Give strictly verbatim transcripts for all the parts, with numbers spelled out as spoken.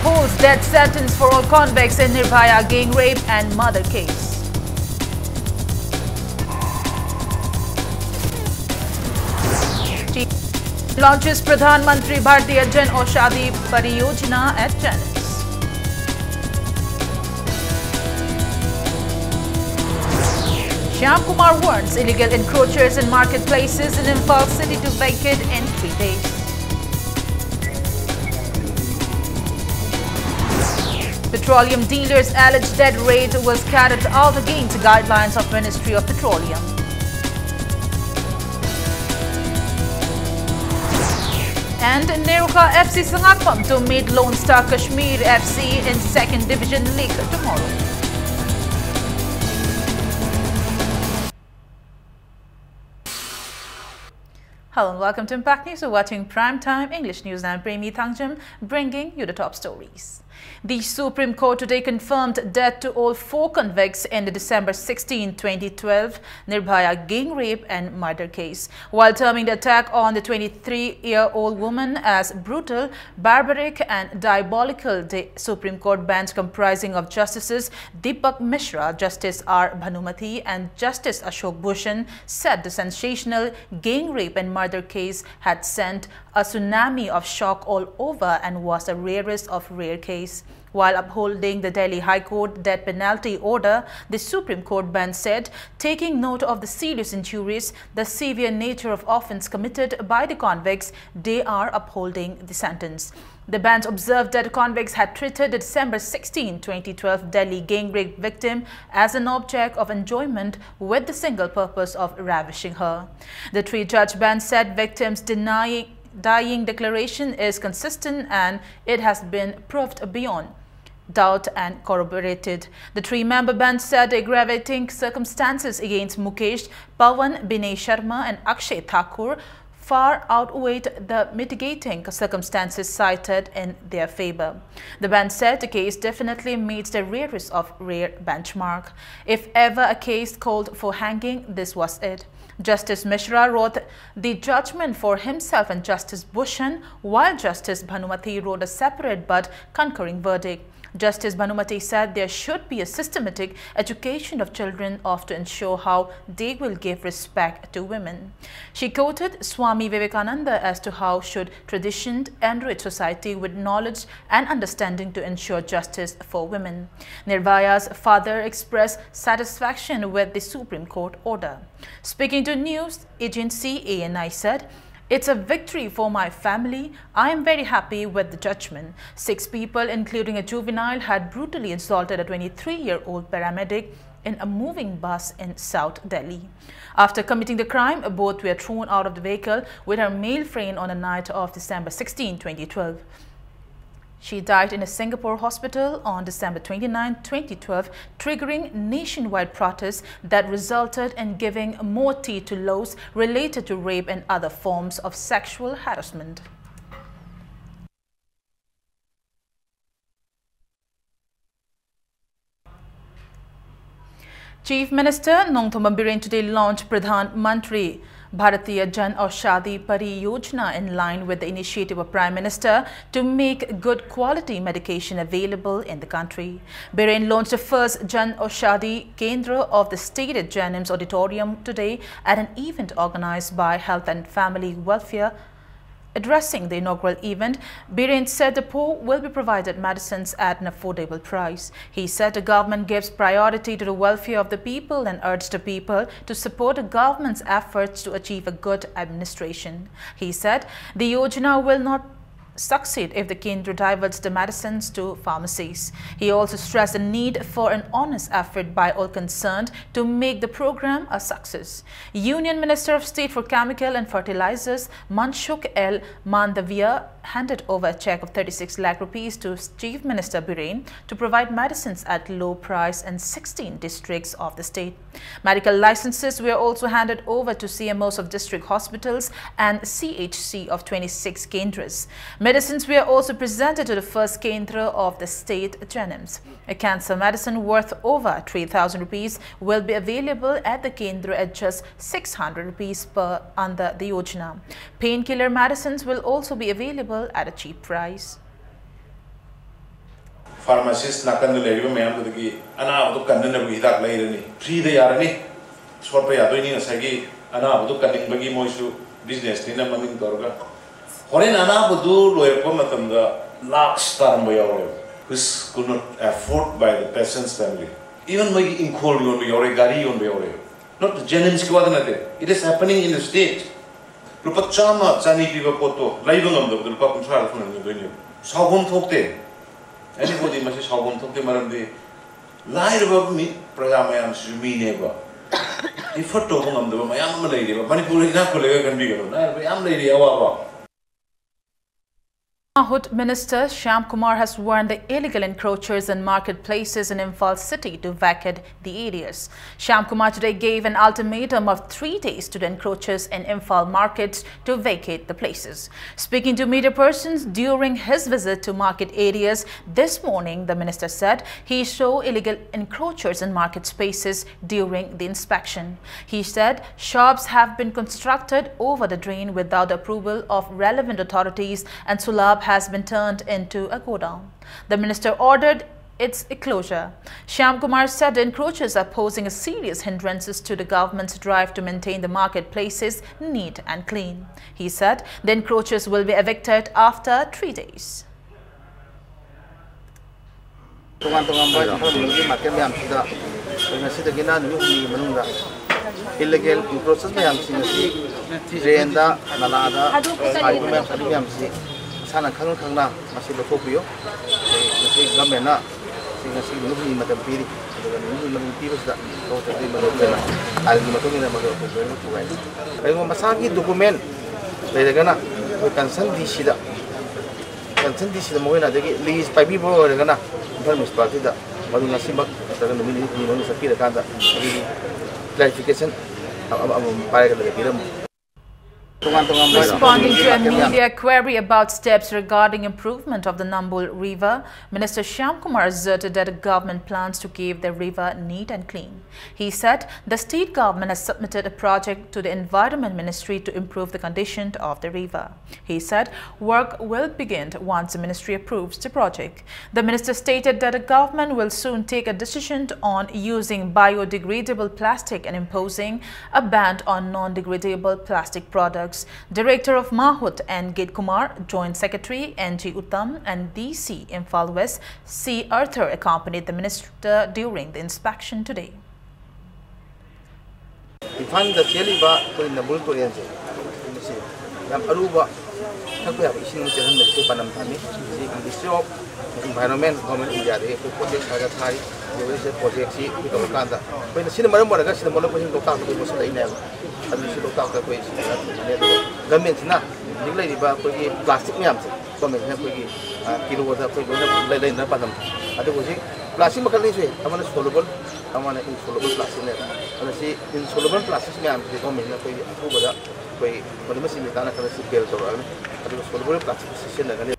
Holds death sentence for all convicts in Nirbhaya gang rape and murder case. Launches Pradhan Mantri Bharatiya Jan Aushadhi Pariyojana at Chanis. Shyam Kumar warns illegal encroachers in marketplaces in Imphal city to vacate in three days. Petroleum dealers alleged dead rate was carried out against guidelines of Ministry of Petroleum. And Nerukha F C Sangakpam to meet Lone Star Kashmir F C in Second Division League tomorrow. Hello and welcome to Impact News. You're watching Prime Time English News. I'm Premi Thangjam, bringing you the top stories. The Supreme Court today confirmed death to all four convicts in the December sixteen, twenty twelve Nirbhaya gang rape and murder case. While terming the attack on the twenty-three-year-old woman as brutal, barbaric and diabolical, the Supreme Court bench comprising of Justices Deepak Mishra, Justice R Bhanumati and Justice Ashok Bhushan said the sensational gang rape and murder case had sent a tsunami of shock all over and was the rarest of rare case. While upholding the Delhi High Court death penalty order, the Supreme Court bench said, taking note of the serious injuries, the severe nature of offense committed by the convicts, they are upholding the sentence. The bench observed that convicts had treated the December sixteen, twenty twelve Delhi gang rape victim as an object of enjoyment with the single purpose of ravishing her. The three-judge bench said victims denying dying declaration is consistent and it has been proved beyond doubt and corroborated. The three-member bench said the aggravating circumstances against Mukesh, Pawan, Binay Sharma and Akshay Thakur far outweighed the mitigating circumstances cited in their favor. The bench said the case definitely meets the rarest of rare benchmark. If ever a case called for hanging, this was it. Justice Mishra wrote the judgment for himself and Justice Bhushan, while Justice Bhanumati wrote a separate but concurring verdict. Justice Bhanumati said there should be a systematic education of children of to ensure how they will give respect to women. She quoted Swami Vivekananda as to how should tradition enrich society with knowledge and understanding to ensure justice for women. Nirvaya's father expressed satisfaction with the Supreme Court order. Speaking to news agency A N I said, "It's a victory for my family. I am very happy with the judgment. Six people, including a juvenile, had brutally assaulted a twenty-three-year-old paramedic in a moving bus in South Delhi. After committing the crime, both were thrown out of the vehicle with her male friend on the night of December sixteen, twenty twelve." She died in a Singapore hospital on December twenty-ninth, twenty twelve, triggering nationwide protests that resulted in giving more tea to laws related to rape and other forms of sexual harassment. Chief Minister Nongthombam Biren today launched Pradhan Mantri Bharatiya Jan Aushadhi Pariyojana in line with the initiative of Prime Minister to make good quality medication available in the country. Biren launched the first Jan Aushadhi Kendra of the state at JNIMS Auditorium today at an event organized by Health and Family Welfare. Addressing the inaugural event, Biren said the poor will be provided medicines at an affordable price. He said the government gives priority to the welfare of the people and urged the people to support the government's efforts to achieve a good administration. He said the Yojana will not succeed if the Kendra diverts the medicines to pharmacies. He also stressed the need for an honest effort by all concerned to make the program a success. Union Minister of State for Chemical and Fertilizers Mansukhal Mandaviya handed over a cheque of thirty-six lakh rupees to Chief Minister Biren to provide medicines at low price in sixteen districts of the state. Medical licenses were also handed over to C M Os of district hospitals and C H C of twenty-six Kendras. Medicines were also presented to the first Kendra of the state, JNIMS. A cancer medicine worth over three thousand rupees will be available at the Kendra at just six hundred rupees per under the Yojana. Painkiller medicines will also be available at a cheap price. Pharmacist ꯅꯥꯀꯟꯗ ꯂꯩꯔꯤꯕ ꯃꯌꯥꯝꯗꯨꯗꯒꯤ ꯑꯅꯥꯕꯗꯣ ꯀꯟꯅꯅꯕꯒꯤ ꯍꯤꯗꯥꯛ ꯂꯩꯔꯅꯤ, ꯐ꯭ꯔꯤꯗ ꯌꯥꯔꯅꯤ꯫ ꯁꯣꯠꯄ ꯌꯥꯗꯣꯏꯅꯤ꯫ ꯉꯁꯥꯏꯒꯤ ꯑꯅꯥꯕꯗꯨ ꯀꯟꯅꯤꯡꯕꯒꯤ ꯃꯣꯏꯁꯨ ꯕꯤꯖꯤꯅꯦꯁꯅꯤꯅ ꯃꯃꯤꯡ ꯇꯧꯔꯒ, ꯍꯣꯔꯦꯟ ꯑꯅꯥꯕꯗꯨ ꯂꯣꯏꯔꯛꯄ ꯃꯇꯝꯗ lakhs ꯇꯥꯔꯝꯕ ꯌꯥꯎꯔꯦꯕ, which could not afford by the patient's family. Even ꯃꯣꯏꯒꯤ ꯏꯪꯈꯣꯜ ꯌꯣꯟꯕ ꯌꯥꯎꯔꯦ, ꯒꯥꯔꯤ ꯌꯣꯟꯕ ꯌꯥꯎꯔꯦ꯫ Not the JNIMSꯀꯤ ꯋꯥꯗ ꯅꯠꯇꯦ, it is happening in the state. ꯂꯨꯄꯥ ꯆꯥꯝꯃ ꯆꯅꯤ ꯄꯤꯕ ꯄꯣꯠꯇꯣ ꯂꯩꯕ ꯉꯝꯗꯕꯗ ꯂꯨꯄꯥ ꯀꯨꯟꯊ꯭ꯔꯥꯗ ꯐꯪꯍꯟꯒꯗꯣꯏꯅꯦꯕ꯫ ꯁꯥꯎꯐꯝ ꯊꯣꯛꯇꯦ꯫ Anybody ꯃꯁꯤ ꯁꯥꯎꯐꯝ ꯊꯣꯛꯇꯦ꯫ ꯃꯔꯝꯗꯤ ꯂꯥꯏꯔꯕ ꯃꯤ, ꯄ꯭ꯔꯖꯥ ꯃꯌꯥꯝꯁꯤꯁꯨ ꯃꯤꯅꯦꯕ꯫ Effort ꯇꯧꯕ ꯉꯝꯗꯕ ꯃꯌꯥꯝ ꯑꯃ ꯂꯩꯔꯤꯕ꯫ ꯃꯅꯤꯄꯨꯔ ꯏꯅꯥꯛ ꯈꯨꯜꯂꯦꯒ ꯈꯟꯕꯤꯒꯅꯨ, ꯂꯥꯏꯔꯕ ꯌꯥꯝ ꯂꯩꯔꯤ ꯑꯋꯥꯕ꯫ Mahut Minister Shyam Kumar has warned the illegal encroachers in marketplaces in Imphal city to vacate the areas. Shyam Kumar today gave an ultimatum of three days to the encroachers in Imphal markets to vacate the places. Speaking to media persons during his visit to market areas this morning, the minister said he saw illegal encroachers in market spaces during the inspection. He said shops have been constructed over the drain without the approval of relevant authorities, and Sulabh has been turned into a godown. The minister ordered its closure. Shyam Kumar said the encroachers are posing a serious hindrances to the government's drive to maintain the marketplaces neat and clean. He said the encroachers will be evicted after three days. ꯇꯣꯉꯥꯟ ꯇꯣꯉꯥꯟꯕ ꯏꯝꯐꯥꯜ ꯃꯅꯨꯡꯒꯤ market ꯃꯌꯥꯝꯁꯤꯗ ꯑꯩꯈꯣꯏ ꯉꯁꯤꯗꯒꯤꯅ ꯅꯨꯃꯤꯠ ꯍꯨꯝꯅꯤꯒꯤ ꯃꯅꯨꯡꯗ illegal ꯏꯟꯀ꯭ꯔꯣꯆꯦꯁ ꯃꯌꯥꯝꯁꯤꯡ ꯑꯁꯤ ꯗ꯭ꯔꯦꯟꯗ, ꯅꯂꯥꯗ ꯊꯥꯔꯤꯕ ꯃꯌꯥꯝ, ꯑꯗꯨ ꯃꯌꯥꯝꯁꯤ ꯃꯁꯥꯅ ꯈꯪꯅ ꯈꯪꯅ ꯃꯁꯤ ꯂꯧꯊꯣꯛꯄꯤꯌꯨ꯫ ꯑꯩꯈꯣꯏ ꯉꯁꯤ ꯒꯚꯔꯟꯃꯦꯟꯅ ꯁꯤ ꯉꯁꯤ ꯅꯨꯃꯤꯠ ꯍꯨꯝꯅꯤ ꯃꯇꯝ ꯄꯤꯔꯤ꯫ ꯑꯗꯨꯒ ꯅꯨꯃꯤꯠ ꯍꯨꯝꯅꯤ ꯃꯇꯝ ꯄꯤꯕꯁꯤꯗ ꯊꯕꯛ ꯆꯠꯄꯒꯤ ꯃꯇꯝ ꯑꯣꯏꯅ ꯑꯥꯏꯟꯒꯤ ꯃꯇꯨꯡ ꯏꯟꯅ ꯃꯗꯨ ꯑꯩꯈꯣꯏ ꯂꯣꯏꯅꯃꯛ ꯊꯨꯒꯥꯏꯅꯤ꯫ ꯀꯔꯤꯒꯨꯝꯕ ꯃꯁꯥꯒꯤ ꯗꯣꯀꯨꯃꯦꯟ ꯂꯩꯔꯒꯅ ꯑꯩꯈꯣꯏ ꯀꯟꯁꯔꯟ ꯗꯤ ꯁꯤꯗ ꯀꯟꯁꯔꯟ ꯗꯤ ꯁꯤꯗ ꯃꯈꯣꯏꯅ ꯑꯗꯒꯤ ꯂꯤꯁ ꯄꯥꯏꯕꯤꯕ ꯑꯣꯏꯔꯒꯅ ꯏꯝꯐꯥꯜ ꯃ꯭ꯌꯨꯅꯤꯁꯤꯄꯥꯂꯤꯇꯤꯗ ꯃꯗꯨ ꯉꯁꯤꯃꯛ ꯅꯠꯇ꯭ꯔꯒ ꯅꯨꯃꯤꯠ ꯅꯤꯅꯤ ꯍꯨꯝꯅꯤ ꯃꯅꯨꯡꯗ ꯆꯠꯄꯤꯔꯀꯥꯟꯗ ꯑꯗꯨꯒꯤ ꯀ꯭ꯂꯦꯔꯤꯐꯤꯀꯦꯁꯟ ꯑꯃꯃꯝ ꯄꯥꯏꯔꯒ ꯂꯩꯕꯤꯔꯝꯃꯨ꯫ ꯇꯣꯉꯥꯟ ꯇꯣꯉꯥꯟꯕ Responding to a media query about steps regarding improvement of the Nambol River, Minister Shyam Kumar asserted that the government plans to keep the river neat and clean. He said the state government has submitted a project to the Environment Ministry to improve the condition of the river. He said work will begin once the ministry approves the project. The minister stated that the government will soon take a decision on using biodegradable plastic and imposing a ban on non-degradable plastic products. Director of MAHUT N Gate Kumar, Joint Secretary N G Uttam, and D C Imphal West C Arthur accompanied the minister during the inspection today. ꯏꯝꯐꯥꯜꯗ ꯆꯦꯜꯂꯤꯕ ꯑꯩꯈꯣꯏ ꯅꯝꯕꯨꯜ ꯇꯨꯔꯦꯜꯁꯦ, ꯃꯁꯤ ꯌꯥꯝ ꯑꯔꯨꯕ ꯊꯛꯄ ꯌꯥꯕ ꯏꯁꯤꯡ ꯑꯃ ꯆꯦꯜꯍꯟꯕꯁꯦ ꯑꯩꯈꯣꯏ ꯄꯥꯟꯗꯝ ꯊꯝꯃꯤ꯫ ꯃꯁꯤ Ministry of Environment, Government of India ꯗꯒꯤ ꯑꯩꯈꯣꯏ ꯄ꯭ꯔꯣꯖꯦꯛ ꯁꯥꯔꯒ ꯊꯥꯔꯤ꯫ ꯑꯗꯨꯒ ꯁꯤ ꯄ꯭ꯔꯣꯖꯦꯛꯁꯤ ꯑꯩꯈꯣꯏ ꯇꯧꯔꯀꯥꯟꯗ ꯑꯩꯈꯣꯏꯅ, ꯁꯤꯅ ꯃꯔꯝ ꯑꯣꯏꯔꯒ ꯁꯤꯗ ꯃꯣꯠꯂꯛꯄꯁꯤꯡ ꯂꯣꯛꯇꯥꯛꯇ ꯑꯩꯈꯣꯏ ꯃꯣꯠꯁꯤꯜꯂꯛꯏꯅꯦꯕ꯫ ꯑꯗꯨ ꯁꯤ ꯂꯣꯛꯇꯥꯛꯇ ꯑꯩꯈꯣꯏ ꯁꯤꯖꯤꯟꯅ ꯊꯝꯒꯅꯤ꯫ ꯑꯗꯨꯒ ꯒꯃꯦꯟꯁꯤꯅ ꯍꯧꯖꯤꯛ ꯂꯩꯔꯤꯕ ꯑꯩꯈꯣꯏꯒꯤ ꯄ꯭ꯂꯥꯁꯇꯤꯛ ꯃꯌꯥꯝꯁꯦ, ꯒꯃꯦꯟꯁꯤꯅ ꯑꯩꯈꯣꯏꯒꯤ, ꯑ, ꯀꯤꯂꯣꯗ ꯑꯩꯈꯣꯏ ꯂꯣꯏꯅ ꯂꯩ-, ꯂꯩꯅꯕ ꯄꯥꯟꯗꯝ ꯊꯝꯃꯤ꯫ ꯑꯗꯨꯒ ꯍꯧꯖꯤꯛ ꯄ꯭ꯂꯥꯁꯇꯤꯛ ꯃꯈꯜ ꯑꯅꯤ ꯁꯨꯏ, ꯑꯃꯅ solvable, ꯑꯃꯅ insoluble plastic ꯅꯦꯕ꯫ ꯑꯗꯣ ꯁꯤ insoluble plastic ꯃꯌꯥꯝꯁꯤꯗꯤ ꯒꯣꯔꯃꯦꯟꯅ ꯑꯩꯈꯣꯏꯒꯤ ꯑꯊꯨꯕꯗ ꯑꯩꯈꯣꯏ ꯃꯗꯨ ꯃꯁꯤ ꯃꯤꯇꯥꯅ ꯈꯔ ꯁꯤ ꯕꯦꯟ ꯇꯧꯔꯛꯑꯅꯤ, ꯑꯗꯨꯒ solvable plastic ꯁꯤ ꯁꯤꯖꯤꯟꯅꯒꯅꯤ꯫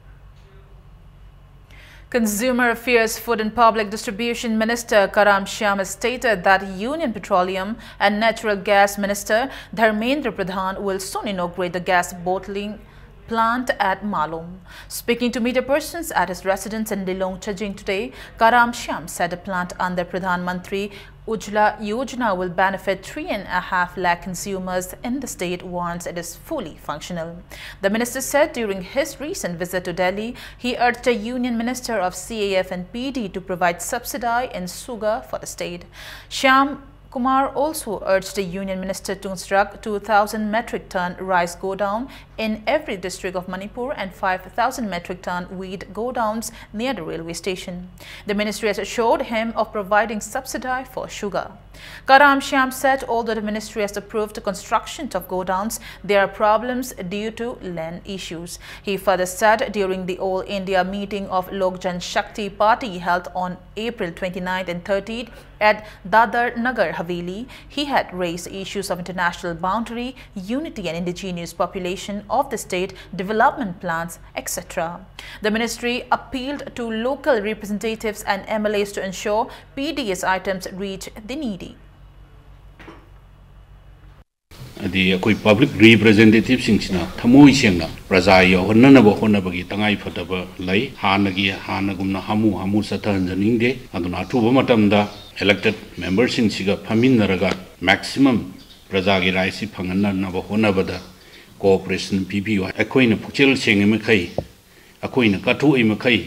Consumer Affairs, Food and Public Distribution Minister Karam Shyam stated that Union Petroleum and Natural Gas Minister Dharmendra Pradhan will soon inaugurate the gas bottling plant at Malong. Speaking to media persons at his residence in Lilong Chajing today, Karam Shyam said the plant under Pradhan Mantri Ujjwala Yojana will benefit three and a half lakh consumers in the state once it is fully functional. The minister said during his recent visit to Delhi, he urged the Union Minister of C A F and P D to provide subsidy in sugar for the state. Shyam Kumar also urged the Union Minister to construct two thousand metric ton rice godown in every district of Manipur and five thousand metric ton wheat godowns near the railway station. The ministry has assured him of providing subsidy for sugar. Karam Shyam said although the ministry has approved the construction of godowns, there are problems due to land issues. He further said during the All India meeting of Lok Jan Shakti Party held on April twenty-ninth and thirtieth at Dadar Nagar Haveli, he had raised issues of international boundary, unity and indigenous population of the state, development plans, et cetera. The ministry appealed to local representatives and M L As to ensure P D S items reach the needy. ꯍꯥꯏꯗꯤ ꯑꯩꯈꯣꯏ public ꯔꯤꯄ꯭ꯔꯖꯦꯟꯇꯦꯇꯤꯚꯁꯤꯡꯁꯤꯅ ꯊꯃꯣꯏ ꯁꯦꯡꯅ ꯄ꯭ꯔꯖꯥ ꯌꯧꯍꯟꯅꯅꯕ ꯍꯣꯠꯅꯕꯒꯤ ꯇꯉꯥꯏ ꯐꯗꯕ ꯂꯩ꯫ ꯍꯥꯟꯅꯒꯤ ꯍꯥꯟꯅꯒꯨꯝꯅ ꯍꯥꯃꯨ ꯍꯥꯃꯨ ꯆꯠꯊꯍꯟꯖꯅꯤꯡꯗꯦ꯫ ꯑꯗꯨꯅ ꯑꯊꯨꯕ ꯃꯇꯝꯗ ꯏꯂꯦꯛꯇꯦꯗ ꯃꯦꯝꯕꯔꯁꯤꯡꯁꯤꯒ ꯐꯝꯃꯤꯟꯅꯔꯒ ꯃꯦꯛꯁꯤꯃꯝ ꯄ꯭ꯔꯖꯥꯒꯤ ꯔꯥꯏꯠꯁꯤ ꯐꯪꯍꯟꯅꯅꯕ ꯍꯣꯠꯅꯕꯗ ꯀꯣꯑꯣꯄꯔꯦꯁꯟ ꯄꯤꯕꯤꯌꯨ꯫ ꯑꯩꯈꯣꯏꯅ ꯄꯨꯛꯆꯦꯜ ꯁꯦꯡꯉꯤ ꯃꯈꯩ, ꯑꯩꯈꯣꯏꯅ ꯀꯠꯊꯣꯛꯏ ꯃꯈꯩ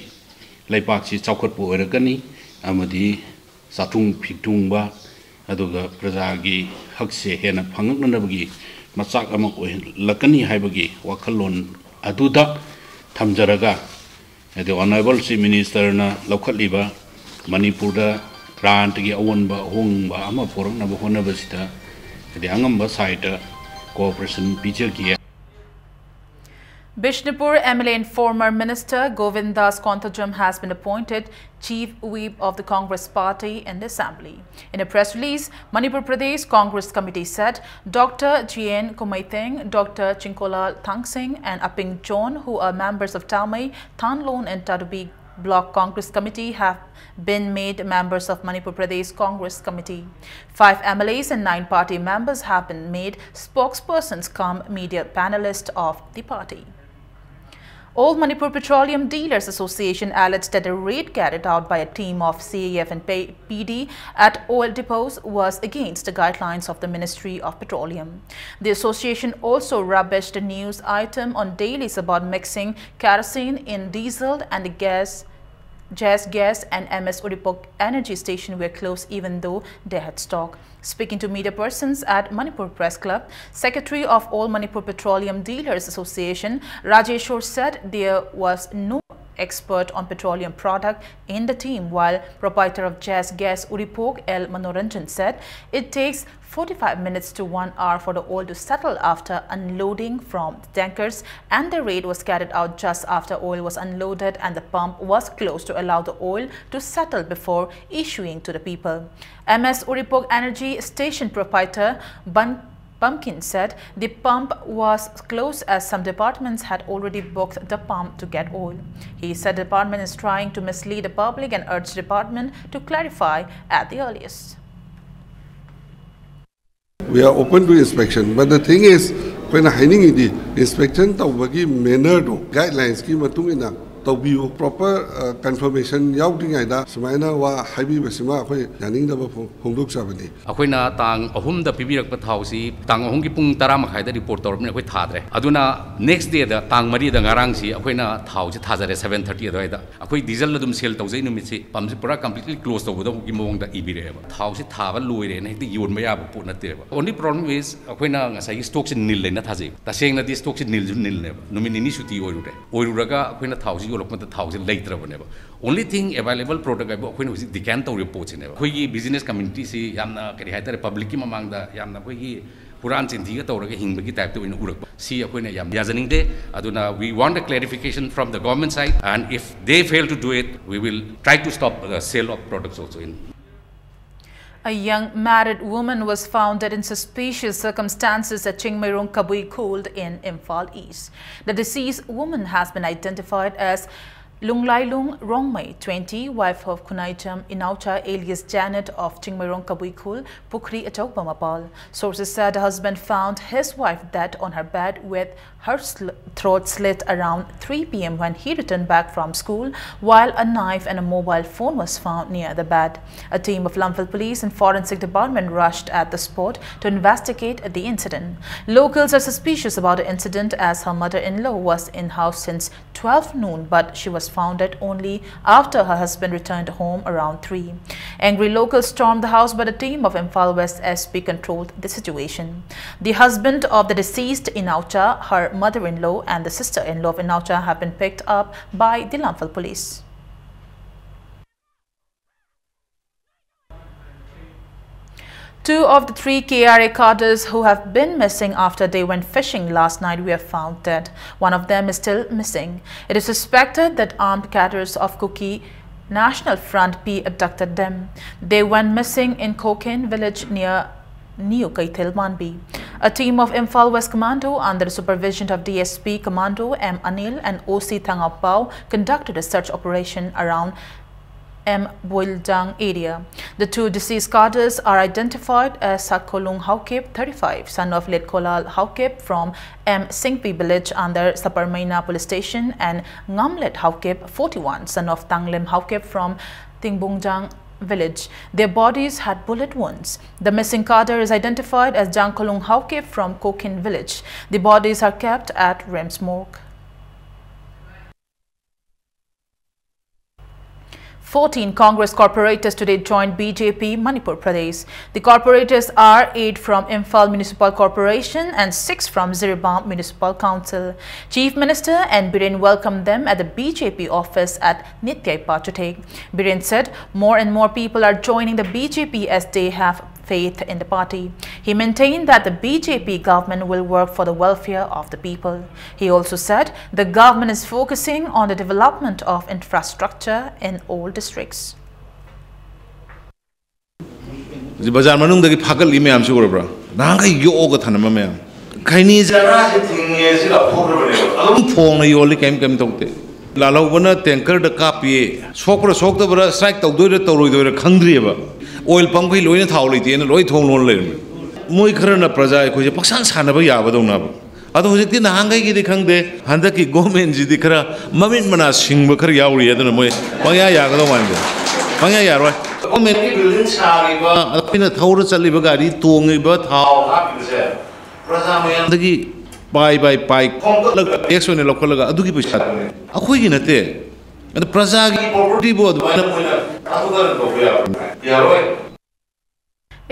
ꯂꯩꯄꯥꯛꯁꯤ ꯆꯥꯎꯈꯠꯄ ꯑꯣꯏꯔꯛꯀꯅꯤ ꯑꯃꯗꯤ ꯆꯥꯊꯨꯡ ꯐꯤꯛꯊꯨꯡꯕ ꯑꯗꯨꯒ ꯄ꯭ꯔꯖꯥꯒꯤ ꯍꯛꯁꯦ ꯍꯦꯟꯅ ꯐꯪꯉꯛꯅꯅꯕꯒꯤ ꯃꯆꯥꯛ ꯑꯃ ꯑꯣꯏꯍꯜꯂꯛꯀꯅꯤ ꯍꯥꯏꯕꯒꯤ ꯋꯥꯈꯜꯂꯣꯟ ꯑꯗꯨꯗ ꯊꯝꯖꯔꯒ, ꯍꯥꯏꯗꯤ ꯑꯣꯅꯔꯦꯕꯜ ꯆꯤꯐ ꯃꯤꯅꯤꯁꯇꯔꯅ ꯂꯧꯈꯠꯂꯤꯕ ꯃꯅꯤꯄꯨꯔꯗ ꯒ꯭ꯔꯥꯟꯠꯀꯤ ꯑꯑꯣꯟꯕ ꯑꯍꯣꯡꯕ ꯑꯃ ꯄꯨꯔꯛꯅꯕ ꯍꯣꯠꯅꯕꯁꯤꯗ ꯍꯥꯏꯗꯤ ꯑꯉꯝꯕ ꯁꯥꯏꯠꯇ ꯀꯣꯑꯣꯄꯔꯦꯁꯟ ꯄꯤꯖꯒꯦ꯫ Bishnupur M L A and former Minister Govindas Konthoujam has been appointed Chief Whip of the Congress Party in the Assembly. In a press release, Manipur Pradesh Congress Committee said Doctor G N Kumaitheng, Doctor Chinkolal Thangsing, and Aping John, who are members of Tamei, Thanlon, and Tadubi Block Congress Committee, have been made members of Manipur Pradesh Congress Committee. Five M L As and nine party members have been made spokespersons cum media panelists of the party. All Manipur Petroleum Dealers Association alleged that a raid carried out by a team of C A F and P D at oil depots was against the guidelines of the Ministry of Petroleum. The association also rubbished the news item on dailies about mixing kerosene in diesel and the gas, Jazz Gas and M S Uripok Energy Station were closed even though they had stock. Speaking to media persons at Manipur Press Club, Secretary of All Manipur Petroleum Dealers Association, Rajeshwar, said there was no expert on petroleum product in the team, while proprietor of Jazz Gas Uripok, L Manoranjan, said it takes forty-five minutes to one hour for the oil to settle after unloading from the tankers, and the raid was carried out just after oil was unloaded and the pump was closed to allow the oil to settle before issuing to the people. M S Uripok Energy Station proprietor Ban Pumpkin said the pump was closed as some departments had already booked the pump to get oil. He said the department is trying to mislead the public and urged the department to clarify at the earliest. We are open to inspection, but the thing is, ꯑꯩꯈꯣꯏꯅ ꯍꯥꯏꯅꯤꯡꯉꯤꯗꯤ inspection ꯇꯧꯕꯒꯤ manner ꯗꯣ guidelines ꯀꯤ ꯃꯇꯨꯡ ꯏꯟꯅ ꯇꯧꯕꯤꯌꯨ꯫ Proper confirmation ꯌꯥꯎꯗ꯭ꯔꯤꯉꯩꯗ ꯁꯨꯃꯥꯏꯅ ꯋꯥ ꯍꯥꯏꯕꯤꯕꯁꯤꯃ ꯑꯩꯈꯣꯏ ꯌꯥꯅꯤꯡꯗꯕ ꯐꯣꯡ- ꯐꯣꯡꯗꯣꯛꯆꯕꯅꯤ꯫ ꯑꯩꯈꯣꯏꯅ ꯇꯥꯡ ꯑꯍꯨꯝꯗ ꯄꯤꯕꯤꯔꯛꯄ ꯊꯥꯎꯁꯤ ꯇꯥꯡ ꯑꯍꯨꯝꯒꯤ ꯄꯨꯡ ꯇꯔꯥ ꯃꯈꯥꯏꯗ report ꯇꯧꯔꯕꯅꯤꯅ ꯑꯩꯈꯣꯏ ꯊꯥꯗ꯭ꯔꯦ꯫ ꯑꯗꯨꯅ next day ꯗ, ꯇꯥꯡ ꯃꯔꯤꯗ, ꯉꯔꯥꯡꯁꯤ ꯑꯩꯈꯣꯏꯅ ꯊꯥꯎꯁꯤ ꯊꯥꯖꯔꯦ seven thirty ꯑꯗꯨꯋꯥꯏꯗ꯫ ꯑꯩꯈꯣꯏ diesel ꯑꯗꯨꯝ sale ꯇꯧꯖꯩ ꯅꯨꯃꯤꯠꯁꯤ, pump ꯁꯤ ꯄꯨꯔꯥ completely close ꯇꯧꯕꯗꯧꯒꯤ ꯃꯑꯣꯡꯗ ꯏꯕꯤꯔꯛꯑꯦꯕ꯫ ꯊꯥꯎꯁꯤ ꯊꯥꯕ ꯂꯣꯏꯔꯦꯅ ꯍꯦꯛꯇ ꯌꯣꯟꯕ ꯌꯥꯕ ꯄꯣꯠ ꯅꯠꯇꯦꯕ꯫ Only problem is ꯑꯩꯈꯣꯏꯅ ꯉꯁꯥꯏꯒꯤ stock ꯁꯤ nil ꯂꯩꯅ ꯊꯥꯖꯩ꯫ ꯇꯁꯦꯡꯅꯗꯤ stock ꯁꯤ nil ꯁꯨ nil ꯅꯦꯕ꯫ ꯅꯨꯃꯤꯠ ꯅꯤꯅꯤ ꯁꯨꯇꯤ ꯑꯣꯏꯔꯨꯔꯦ꯫ ꯑꯣꯏꯔꯨꯔꯒ ꯑꯩꯈꯣꯏꯅ ꯊꯥꯎꯁꯤ ꯌꯣꯜꯂꯛꯄꯗ ꯊꯥꯎꯁꯤ ꯂꯩꯇ꯭ꯔꯕꯅꯦꯕ꯫ Only thing available product ꯍꯥꯏꯕꯨ ꯑꯩꯈꯣꯏꯅ ꯍꯧꯖꯤꯛ decant ꯇꯧꯔꯤꯕ ꯄꯣꯠꯁꯤꯅꯦꯕ꯫ ꯑꯩꯈꯣꯏꯒꯤ business community ꯁꯤ ꯌꯥꯝꯅ, ꯀꯔꯤ ꯍꯥꯏꯇꯥꯔꯦ, public ꯀꯤ ꯃꯃꯥꯡꯗ ꯌꯥꯝꯅ ꯑꯩꯈꯣꯏꯒꯤ ꯍꯨꯔꯥꯟ ꯆꯤꯟꯊꯤꯒ ꯇꯧꯔꯒ ꯍꯤꯡꯕꯒꯤ type ꯇ ꯑꯣꯏꯅ ꯎꯔꯛꯄ꯫ ꯁꯤ ꯑꯩꯈꯣꯏꯅ ꯌꯥꯝ ꯌꯥꯖꯅꯤꯡꯗꯦ꯫ ꯑꯗꯨꯅ we want a clarification from the government side, and if they fail to do it, we will try to stop the sale of products also in A young married woman was found dead in suspicious circumstances at Chingmeirong Kabui Khuld in Imphal East. The deceased woman has been identified as Lunglailung Rongmei, twenty, wife of Khunaicham Inaucha alias Janet of Chingmeirong Kabui Khuld, Pukhri Achokba Mapal. Sources said the husband found his wife dead on her bed with her sl- throat slit around three p m when he returned back from school, while a knife and a mobile phone was found near the bed. A team of Lamphel Police and Forensic Department rushed at the spot to investigate the incident. Locals are suspicious about the incident as her mother-in-law was in house since twelve noon, but she was found dead only after her husband returned home around three. Angry locals stormed the house, but a team of Imphal West S P controlled the situation. The husband of the deceased, Inaucha, her mother-in-law, and the sister-in-law of Inaucha have been picked up by the Lamphal police. Two of the three K R A cadres who have been missing after they went fishing last night were found dead. One of them is still missing. It is suspected that armed cadres of Kuki National Front P abducted them. They went missing in Koken village near New Keithelmanbi. A team of Imphal West Commando, under the supervision of D S P Commando M Anil and O C Thangapao, conducted a search operation around M Buildang area. The two deceased cadres are identified as Satkolung Haokip, thirty-five, son of Letkolal Haokip from M Singpi village under Saparmeina police station, and Ngamlet Haokip, forty-one, son of Tanglem Haokip from Tingbungjang village. Their bodies had bullet wounds. The missing cadre is identified as Jangkolung Haokip from Kokin village. The bodies are kept at RIMS morgue. Fourteen Congress corporators today joined B J P Manipur Pradesh. The corporators are eight from Imphal Municipal Corporation and six from Jiribam Municipal Council. Chief Minister N Biren welcomed them at the B J P office at Nityaipa Chuthe. Biren said more and more people are joining the B J P as they have faith in the party. He maintained that the B J P government will work for the welfare of the people. He also said the government is focusing on the development of infrastructure in all districts. ꯕꯖꯥꯔ ꯃꯅꯨꯡꯗꯒꯤ ꯐꯥꯒꯠꯂꯤ ꯃꯌꯥꯝꯁꯤ ꯎꯔꯕ꯭ꯔꯥ? ꯅꯍꯥꯟꯈꯩ ꯌꯣꯛꯑꯒ ꯊꯅꯝꯕ ꯃꯌꯥꯝ꯫ ꯈꯩꯅꯤ ꯆꯔꯥꯁꯦ ꯊꯤꯡꯉꯦ ꯁꯤ ꯂꯥꯎꯊꯣꯛꯈ꯭ꯔꯕꯅꯦꯕ꯫ ꯑꯗꯨꯝ ꯐꯣꯡꯅ ꯌꯣꯜꯂꯤ, ꯀꯩꯝ, ꯀꯩꯝ ꯇꯧꯗꯦ꯫ ꯂꯥꯜꯍꯧꯕꯅ ꯇꯦꯡꯀꯔꯗ ꯀꯥꯞꯄꯤ꯫ ꯁꯣꯛꯄ꯭ꯔꯥ ꯁꯣꯛꯇꯕ꯭ꯔꯥ, ꯁ꯭ꯇ꯭ꯔꯥꯏꯛ ꯇꯧꯗꯣꯏꯔꯥ ꯇꯧꯔꯣꯏꯗꯣꯏꯔꯥ ꯈꯪꯗ꯭ꯔꯤꯑꯕ꯫ ꯑꯣꯏꯜ ꯄꯝꯈꯩ ꯂꯣꯏꯅ ꯊꯥꯎ ꯂꯩꯇꯦꯅ ꯂꯣꯏ ꯊꯣꯡ ꯂꯣꯟ ꯂꯩꯔꯝꯃꯤ꯫ ꯃꯣꯏ ꯈꯔꯅ ꯄ꯭ꯔꯖꯥ ꯑꯩꯈꯣꯏꯁꯦ ꯄꯪꯁꯥꯟ ꯁꯥꯟꯅꯕ ꯌꯥꯕꯗꯧꯅꯕ꯫ ꯑꯗꯣ ꯍꯧꯖꯤꯛꯇꯤ ꯅꯍꯥꯟꯈꯩꯒꯤꯗꯤ ꯈꯪꯗꯦ, ꯍꯟꯗꯛꯀꯤ ꯒꯣꯔꯃꯦꯟꯁꯤꯗꯤ ꯈꯔ ꯃꯃꯤꯠ ꯃꯅꯥ ꯁꯤꯡꯕ ꯈꯔ ꯌꯥꯎꯔꯤ, ꯑꯗꯨꯅ ꯃꯣꯏ ꯄꯪꯌꯥ ꯌꯥꯒꯗꯧ ꯃꯥꯟꯗꯦ, ꯄꯪꯌꯥ ꯌꯥꯔꯣꯏ꯫ ꯒꯣꯔꯃꯦꯟꯒꯤ ꯕꯤꯜꯗꯤꯡ ꯁꯥꯔꯤꯕ, ꯑꯩꯈꯣꯏꯅ ꯊꯧꯔ ꯆꯠꯂꯤꯕ ꯒꯥꯔꯤ ꯇꯣꯡꯉꯤꯕ ꯊꯥꯎ ꯍꯥꯞꯄꯤꯕꯁꯦ ꯄ꯭ꯔꯖꯥ ꯃꯌꯥꯝꯗꯒꯤ ꯄꯥꯏ ꯕꯥꯏ ꯄꯥꯏ ꯈꯣꯝꯒꯠꯂꯒ ꯇꯦꯛꯁ ꯑꯣꯏꯅ ꯂꯧꯈꯠꯂꯒ ꯑꯗꯨꯒꯤ ꯄꯩꯁꯥꯗꯨꯅꯦ꯫ ꯑꯩꯈꯣꯏꯒꯤ ꯅꯠꯇꯦ, ꯑꯗ ꯄ꯭ꯔꯖꯥꯒꯤ ꯄ꯭ꯔꯣꯄꯔꯇꯤꯕꯨ ꯑꯗꯨꯃꯥꯏꯅ ꯃꯣꯏꯅ ꯊꯥꯗꯣꯛꯇꯅ ꯇꯧꯕ ꯌꯥꯕ꯭ꯔꯥ? ꯌꯥꯔꯣꯏ꯫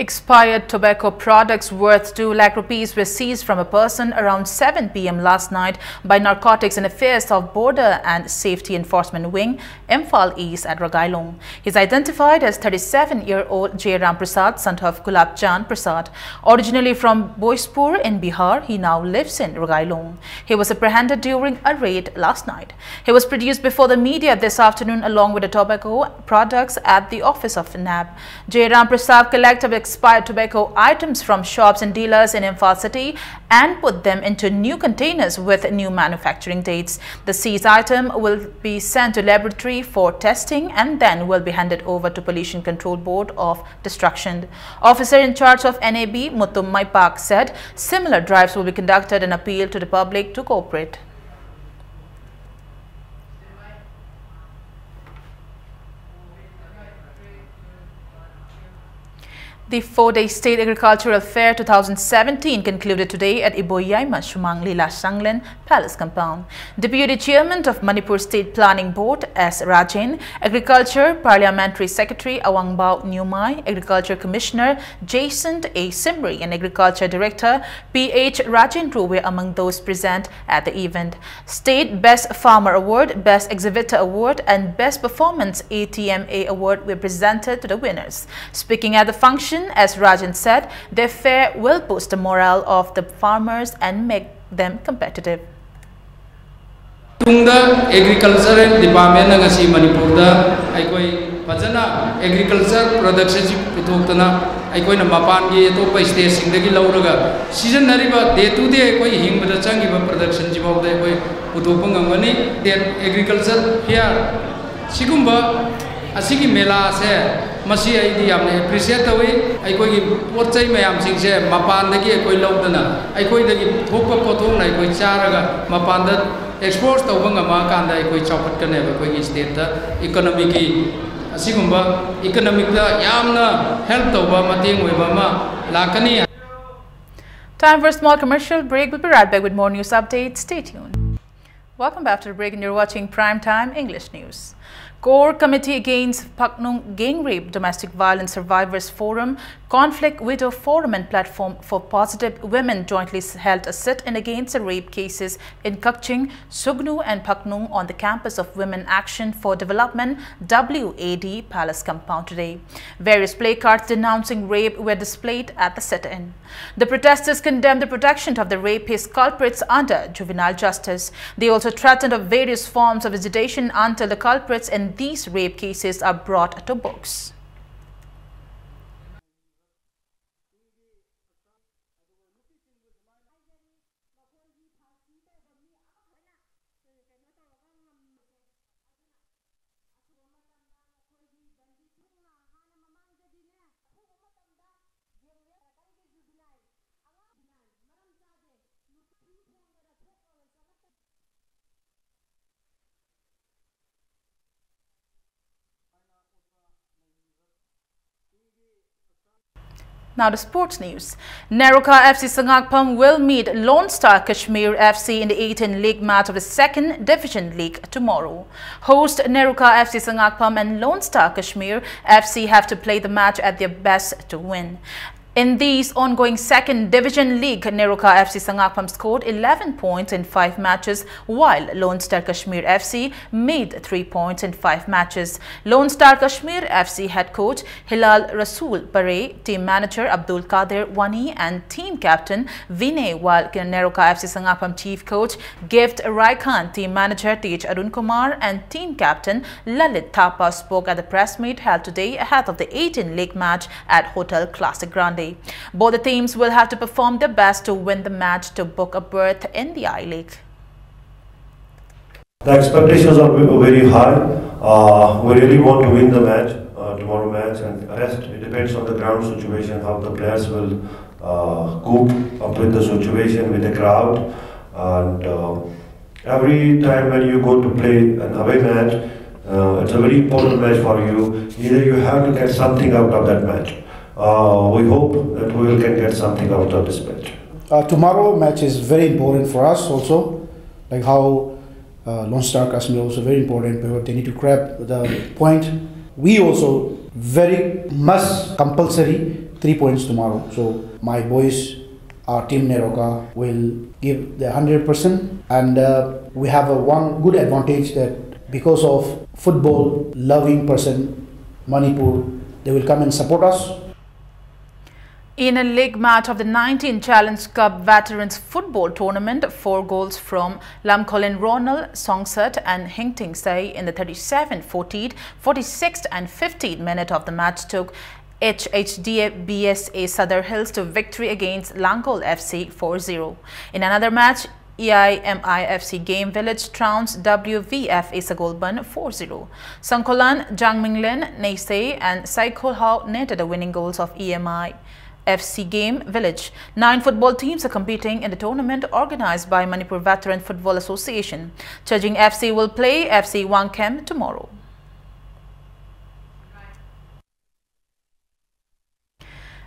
Expired tobacco products worth two lakh rupees were seized from a person around seven p m last night by Narcotics and Affairs of Border and Safety Enforcement Wing, Imphal East at Ragailong. He's identified as thirty-seven-year-old J Ram Prasad, son of Gulab Chand Prasad. Originally from Bhojpur in Bihar, he now lives in Ragailong. He was apprehended during a raid last night. He was produced before the media this afternoon along with the tobacco products at the office of nab. J Ram Prasad collected expired tobacco items from shops and dealers in Imphal city and put them into new containers with new manufacturing dates. The seized item will be sent to laboratory for testing and then will be handed over to Pollution Control Board of destruction. Officer in charge of nab, Mutum Maipak, said similar drives will be conducted and appeal to the public to cooperate. The four-day State Agricultural Fair two thousand seventeen concluded today at Iboyaima Shumang Lila Shanglin Palace Compound. Deputy Chairman of Manipur State Planning Board, S Rajen, Agriculture Parliamentary Secretary Awangbao Nyumai, Agriculture Commissioner Jason A Simri, and Agriculture Director P H Rajendru were among those present at the event. State Best Farmer Award, Best Exhibitor Award, and Best Performance A T M A Award were presented to the winners. Speaking at the function, S Rajen said, the fair will boost the morale of the farmers and make them competitive. ꯇꯨꯡꯗ agricultural ꯗꯤꯄꯥꯔꯠꯃꯦꯟꯅ ꯉꯁꯤ ꯃꯅꯤꯄꯨꯔꯗ ꯑꯩꯈꯣꯏ ꯐꯖꯅ agriculture ꯄ꯭ꯔꯗꯛꯁꯟꯁꯤ ꯄꯨꯊꯣꯛꯇꯅ ꯑꯩꯈꯣꯏꯅ ꯃꯄꯥꯟꯒꯤ ꯑꯇꯣꯞꯄ ꯁ꯭ꯇꯦꯠꯁꯤꯡꯗꯒꯤ ꯂꯧꯔꯒ ꯁꯤꯖꯤꯟꯅꯔꯤꯕ ꯗꯦ ꯇꯨ ꯗꯦ ꯑꯩꯈꯣꯏ ꯍꯤꯡꯕꯗ ꯆꯪꯉꯤꯕ ꯄ꯭ꯔꯗꯛꯁꯟꯁꯤꯐꯥꯎꯗ ꯑꯩꯈꯣꯏ ꯄꯨꯊꯣꯛꯄ ꯉꯝꯒꯅꯤ꯫ ꯁ꯭ꯇꯦꯠ ꯑꯦꯒ꯭ꯔꯤꯀꯜꯆꯔ ꯐꯤꯌꯥꯔ ꯁꯤꯒꯨꯝꯕ ꯑꯁꯤꯒꯤ ꯃꯦꯂꯥꯁꯦ ꯃꯁꯤ ꯑꯩꯗꯤ ꯌꯥꯝꯅ ꯑꯦꯄ꯭ꯔꯤꯁꯤꯌꯦꯠ ꯇꯧꯏ꯫ ꯑꯩꯈꯣꯏꯒꯤ ꯄꯣꯠ ꯆꯩ ꯃꯌꯥꯝꯁꯤꯡꯁꯦ ꯃꯄꯥꯟꯗꯒꯤ ꯑꯩꯈꯣꯏ ꯂꯧꯗꯅ ꯑꯩꯈꯣꯏꯗꯒꯤ ꯊꯣꯛꯄ ꯄꯣꯠꯊꯣꯛꯅ ꯑꯩꯈꯣꯏ ꯆꯥꯔꯒ ꯃꯄꯥꯟꯗ ꯑꯦꯛꯁꯄꯣꯔꯠ ꯇꯧꯕ ꯉꯝꯃꯛꯑꯀꯥꯟꯗ ꯑꯩꯈꯣꯏ ꯆꯥꯎꯈꯠꯀꯅꯦꯕ꯫ ꯑꯩꯈꯣꯏꯒꯤ ꯁ꯭ꯇꯦꯠꯇ ꯏꯀꯣꯅꯣꯃꯤꯒꯤ ꯑꯁꯤꯒꯨꯝꯕ ꯏꯀꯣꯅꯣꯃꯤꯛꯇ ꯌꯥꯝꯅ ꯍꯦꯜꯞ ꯇꯧꯕ ꯃꯇꯦꯡ ꯑꯣꯏꯕ ꯑꯃ ꯂꯥꯛꯀꯅꯤ꯫ Time for a small commercial break. We'll be right back with more news updates. Stay tuned. Welcome back to the break, and you're watching Prime Time English News. Core Committee Against Phaknung Gang Rape, Domestic Violence Survivors Forum, Conflict Widow Forum, and Platform for Positive Women jointly held a sit-in against the rape cases in Kakching, Sugnu, and Phaknung on the campus of Women Action for Development, W A D, Palace compound today. Various placards denouncing rape were displayed at the sit-in. The protesters condemned the protection of the rapist culprits under juvenile justice. They also threatened of various forms of agitation until the culprits in these rape cases are brought to books. Now to sports news. Neroka F C Sangakpam will meet Lone Star Kashmir F C in the eighteenth league match of the second division league tomorrow. Host Neroka F C Sangakpam and Lone Star Kashmir F C have to play the match at their best to win. In these ongoing second division league, Neroka F C Sangakpam scored eleven points in five matches, while Lone Star Kashmir F C made three points in five matches. Lone Star Kashmir F C head coach Hilal Rasool Pare, team manager Abdul Qadir Wani, and team captain Vinay, while Neroka F C Sangakpam chief coach Gift Raikhan, team manager Tej Arun Kumar, and team captain Lalit Thapa spoke at the press meet held today ahead of the eighteenth league match at Hotel Classic Grande. Both the teams will have to perform their best to win the match to book a berth in the I-League. The expectations are ve- very high. Uh, we really want to win the match, uh, tomorrow match, and rest. It depends on the ground situation, how the players will uh, cope up with the situation, with the crowd. And uh, every time when you go to play an away match, uh, it's a very important match for you. Either you have to get something out of that match. Uh, we hope that we will can get something out of this match. Uh, tomorrow match is very important for us also, like how Uh, Lone Star Kashmir also very important because they need to grab the point. We also very must compulsory three points tomorrow. So my boys, our team NEROCA will give the hundred percent, and uh, we have a one good advantage that because of football loving person, Manipur, they will come and support us. In a league match of the nineteenth Challenge Cup Veterans Football Tournament, four goals from Lamkholin Ronald, Songsat and Hingting Say in the thirty-seventh, fortieth, forty-sixth and fiftieth minute of the match took H H D B S A Sadar Hills to victory against Langol F C four zero. In another match, E I M I F C Game Village trounced W V F Isagolban four zero. Sangkolan, Jangminglen, Neisei and Saikholhao netted the winning goals of E M I F C Game Village. Nine football teams are competing in the tournament organized by Manipur Veteran Football Association. Chajing F C will play F C Wangkhem tomorrow.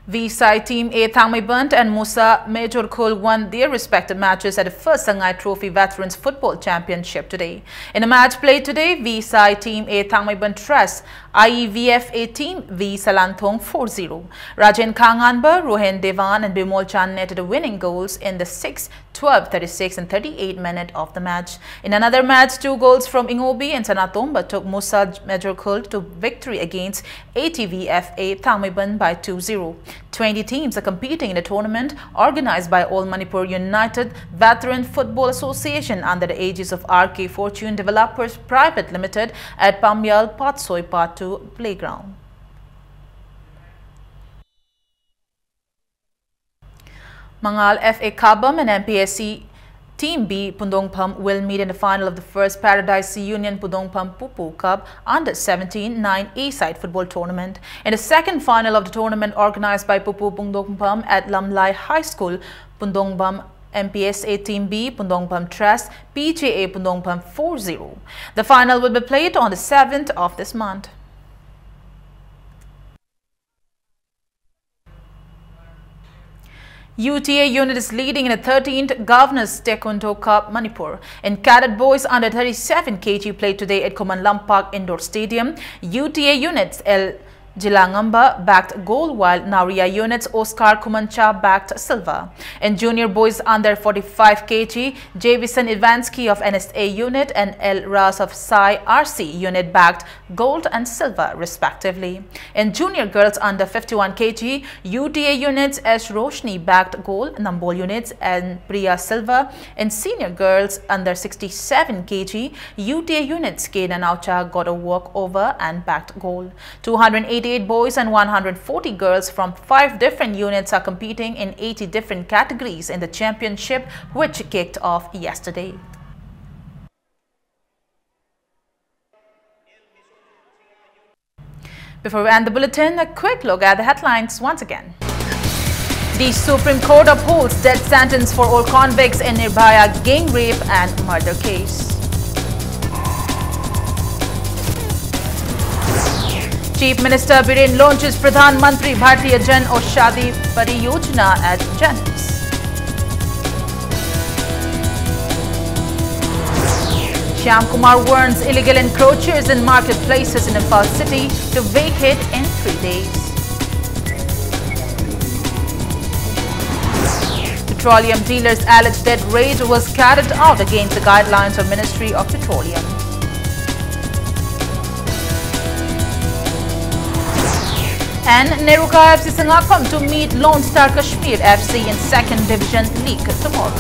Visai Team A Thangmeiband and Musa Majorkhul won their respective matches at the first Sangai Trophy Veterans Football Championship today. In a match played today, Visai Team A Thangmeiband Trust, I E V F A Team V Salanthong four zero. Rajen Khanganba, Rohen Devan and Bimol Chan netted the winning goals in the sixth, twelve, thirty-six and thirty-eight minute of the match. In another match, two goals from Ingobi and Sanatomba took Musa Majorkhul to victory against A T V F A Thangmeiban by two zero. Twenty teams are competing in a tournament organized by All Manipur United Veteran Football Association under the aegis of R K Fortune Developers Private Limited at Pamyal Patsoi Patu Playground. Mangal F A Kabam and M P S C Team B Pundongpham will meet in the final of the first Paradise Union Pundongpham Pupu Cup under seventeen nine A side football tournament. In the second final of the tournament organized by Pupu Pundongpham at Lamlai High School, Pundongpham M P S A Team B Pundongpham Trust P J A Pundongpham four zero. The final will be played on the seventh of this month. U T A unit is leading in the thirteenth Governor's Taekwondo Cup Manipur. In cadet boys under thirty-seven K G played today at Khuman Lampak Indoor Stadium, U T A units L Jilangamba bagged gold, while Nauriya units Oscar Khumancha bagged silver. In junior boys under forty-five K G, Javison Ivansky of N S A unit and L Ras of Sai R C unit bagged gold and silver respectively. In junior girls under fifty-one K G, U T A units S Roshni bagged gold, Nambol units and Priya silver. In senior girls under sixty-seven K G, U T A units K Nanaucha got a walkover and bagged gold. Two hundred eighty-eight boys and one hundred forty girls from five different units are competing in eighty different categories in the championship, which kicked off yesterday. Before we end the bulletin, a quick look at the headlines once again. The Supreme Court upholds death sentence for all convicts in Nirbhaya gang rape and murder case. Chief Minister Biren launches Pradhan Mantri Bharatiya Jan Aushadhi Pariyojana at JANAMS. Shyam Kumar warns illegal encroachers in marketplaces in Imphal city to vacate in three days. Petroleum dealers alleged that raid was carried out against the guidelines of Ministry of Petroleum. And NEROCA F C Sangaimpokpi to meet Lone Star Kashmir F C in Second Division League tomorrow.